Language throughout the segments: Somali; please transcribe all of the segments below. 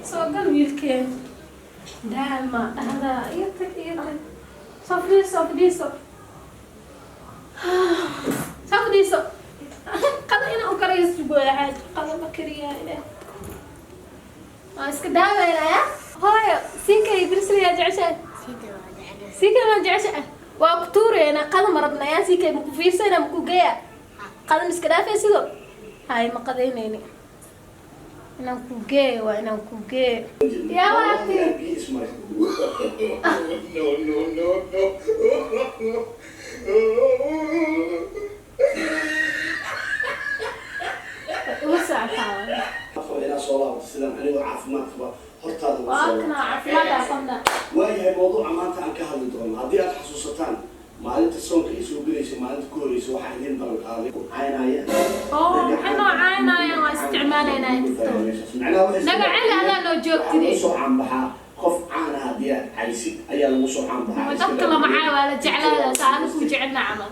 Soo gal wiilkeen. Daal ma dhahdaa, iga tag, iga tag. Soo fadhiiso, soo fadhiiso, soo fadhiiso. Qada inaan u kariyo sugooya. Xaaji, qada ma kariyaa? Ilaah, waa iska daaweynaya. Hooyo, sinkay birsliyaa jeceshahay? Sinkay maan jeceshahay? Waa ku tuureynaa. Qada ma rabnayaa? Sinkay maku fiirsayna, maku geeya? Qada ma iska dhaafay? Sido hay ma qadaynayni. Inaan ku geeyo, waa inaan ku geeyo. Yaa walaabti. No, no, no, no. Ugu socotaa. Inaa soo laabto sidaan anigoo caafimaad qaba hortaada ugu waa soo kana laabto. Caafimaad aqoona. Waayahay, mawduuca maanta aan ka hadli doono, haddii aad xasuusataan maalinta soonka ay soo gelaysa, maalinta ku horeysa, waxaa idin ballan qaaday caynaya. Oo maxay noo caynayaan? Waa isticmaalaynaa TikTok. Macnaha waxay Naga celi, adaa noo joogtide. Waxaa lagu soo caanbaxaa qof caan ah. Haddii aad caysid ayaa lagu soo caanbaxaa. Dadka lama caay, waa la jeclaada. Saa adigu jecelna camal.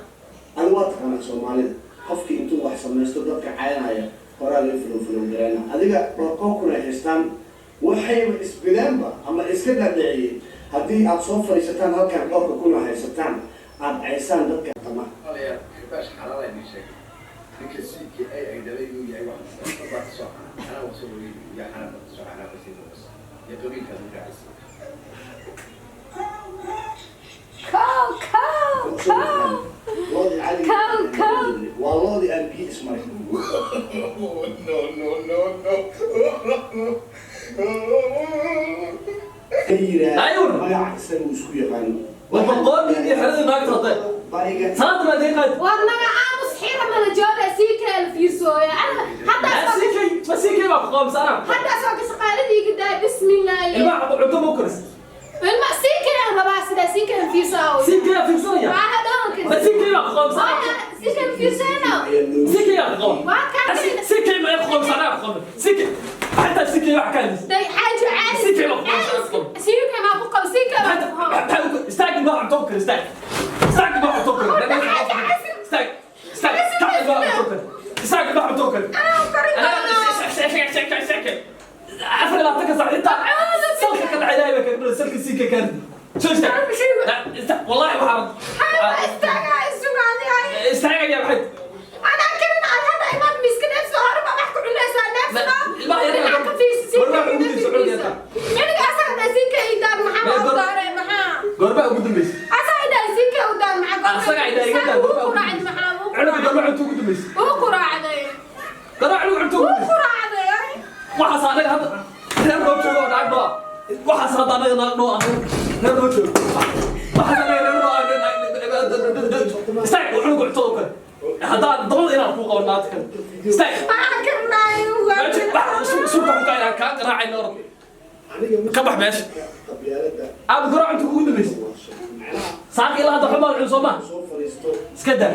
Adigu waa taqaanaa Soomaalida, qofkii intuu wax samaysto dadka caynaya horaa laga fulow fulow gareena. Adiga dhorqoo kuna haystaan, waxayba isbilaanba ama iska dhaadhiciyeen haddii aad soo fadhiisataan halkan, dhowrka kuna haysataan, aad caysaan dadka tama. Walaalayaal, xibaash xalaal idin sheegay. Ninka siidkii ay dhalay inuu yahay wax dad baa kasoo xanaa wasoo wareegi iyo xanaa baa kasoo xanaaqaysa bas iyo qabiilkaad u raacaysa. Kow, kow, kow. Loodii caadiga Kow, kow. waa loodii aan biyo ismarin. No, no, no, no. Ka yiraahdo Ayuun. magaca isaga uu isku yaqaano. Boqoolii iyo xeradii naagta hadday. Bariga. Salaada ma idin qaad. War naga aamus, xira mala jooga, sii kale fiirsooya. Hadda Ma CK, ma CK baa ku qoomsana. Hadda soo ka shaqaaladii gadaa, bismillah. Ilmaha cunto ma u karis. Ilma sii kale aan rabaa, sidaa sii kale fiirsaaw. CK yaa fiirsanaya. Waa hadhoonka. Ma CK baa ku qoomsana. Sii kale fiirsayna. CK yaa ku qoom. Waa kaa. CK ma ku qoomsana ku qoom. CK حتى CK wax ka hadis. Day xaaji caadi. Sii kale ma ku qoomsana. Sii kale ma ku qoom, sii kale ma ku qoom. Istaag, ilmaha cunto u kari, istaag. Istaag, ilmaha cunto u kari. Istaag. Istaag. Istaag, ilmaha cunto u kari. Istaag, ilmaha cunto u kari. Anaa karin doonaa. 24 saac inta salka ka dhacay baa kaga salka sii ka kaardi soo istaag, wallahi waxaa Waa istaagaa, isugaadi. Istaagaya maxay? Anaa karin, aad hadda imaad miska neefsa hore ma wax ku cunaysaa neefsa. Ilmaha yar Dhinaca ka fiirsi, sii War kale wax ugu ka dayso fiirso. cunuga. Cunuga asaga dhaa sii kale idaar, maxaa Mee u gor- daaray maxaa? Goorma ugu dambeysay? Asaga idhaa sii kale u daar, maxaa goorma? Asaga idhaa iga daar, Wuu goorma ugu quraacday, maxaa wuu cunuga quraacday. Goorma cunto ugu dambeysay? Wuu quraacday. Goorma cunuga cunto ugu Wuu dambeysay? quraacday. Waxaas anaga hadda reer noo joogo oo naag noo ah. Waxaas hadda anaga naag noo ah, reer noo joogo. Waxaas anaga reer noo ah. Istaag, cunuga cunto u kale haddaan dabada inaan kuu qaban naagta kale. Istaag. Maxaa karnaayo? Suuqa xunka inaan kaa garaacayno, orod. Aniga Ka bax meesha. Qabyaalada. Aab, goraa cunto kugu dambeysay? Saaka ilaa hadda xumaan cun soo ma soo fadhiisto. Iska daa.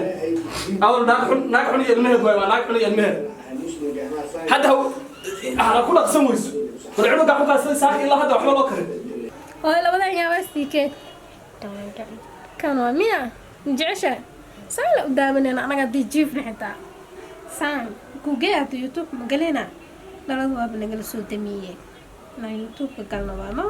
Awal naag xun, naag xun iyo ilmaheed waay, waa naag xun iyo ilmaheed. Muslimka anaa saa Hadda ha ku dhaqsan weyso bal cunuga xunkaa sida saaka ilaa hadda waxba loo karin. Hooyo, labadan yaabaa siikee kan waa miya jeceshahay? Saan la u daawanayna anaga haddii jiifna xitaa saan kugee. Hadda YouTube ma galena? Dhaladu waaba nagala soo damiyey. Inaan YouTube-ka galno waa no.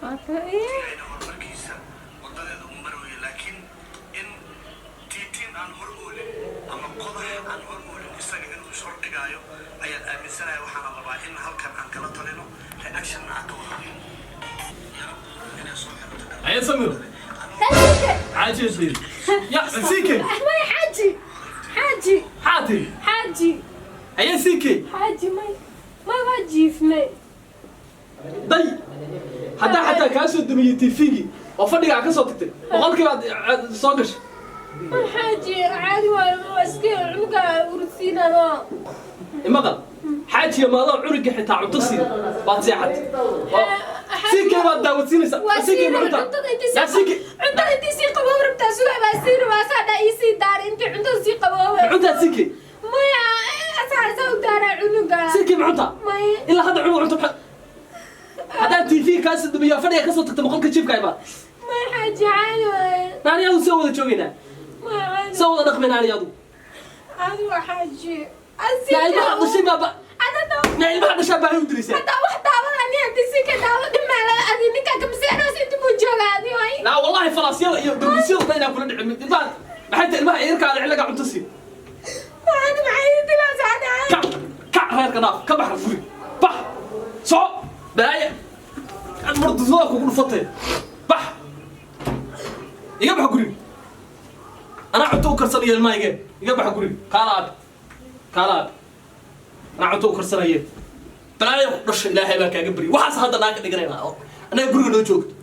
Waa ka- Horumarkiisa wadadeeda uu marwayo, laakiin in tiitiin aan hor oolin ama qodax aan hor oolin isaga inuu ishordhigaayo ayaan aaminsanahay. Waxaana rabaa in halkan aan kala talino, reactionna aan ka wada inay soo xirato. Ayan Samir. Xaaji ya CK. May, xaaji, xaaji. Xaati. Xaaji. Ayan CK. Xaaji, may may, waa jiifnay. Day, haddaa xataa kaa soo damiyey TV-gii oo fadhigaa ka soo tagtay, boqolkiiba aad soo gashay. Xaaji, caadi waayo, waa iska cunuga urudsiinano. Imaqal xaajiga, maadoo cunuga xitaa cunto siin baad seexatay, CK baad daawadsiinaysaa. Waa CK sii ma cunta? Cuntada intii yaa sii CK. Cuntada intii sii qaboob rabtaa, sugaa baa sii rabaa, saa dhaa ii sii daar intii cuntada sii qaboobe. Cuntaa CK? Maya, asaa saa u daaraa. Cunuga. Sikii ma cuntaa? Maya. Ilaa hadda cunug cunto maxaa haddaan TV kaa dumiyo, fadhiga kasoo tagta, boqolka jiifka imaa. Maya xaaji, caadi waaye. Naani adu soo wada joogaynaa. Maya, caadi. Soo wada dhaqmaynaa ani adu. Caadi waa xaaji. Na ilmaha dhashay baaba. Adada. Na ilmaha dhashaa baahi u dilaysaa. Haddaa wax daawada ani hadii si ka daawo dhimaala adi ninka kamseeroos inta buu joogaa adi waay. Naa wallahi falaasyada iyo dawlisyada dhan inaan kula dhicin ilmaha. Maxay tahay ilmaha yarkaada cillaga cunto sii? Waxaan maxay dilaas caadi. Kac, kac, reerka dhaaf, ka bax guri, bax, soco. Balaaye mardusada kugu dhufatay. Bax, iga bax guriga, anaa cunto u karsanayo ilmahayge. Iga bax guriga, kaala aabe, kaala aabe, anaa cunto u karsanaye. Balaaye ku dhasha, Ilaahay baan kaaga baryay. Waxaas hadda naa ka dhiganaynaa oo annaga guriga noo joogto.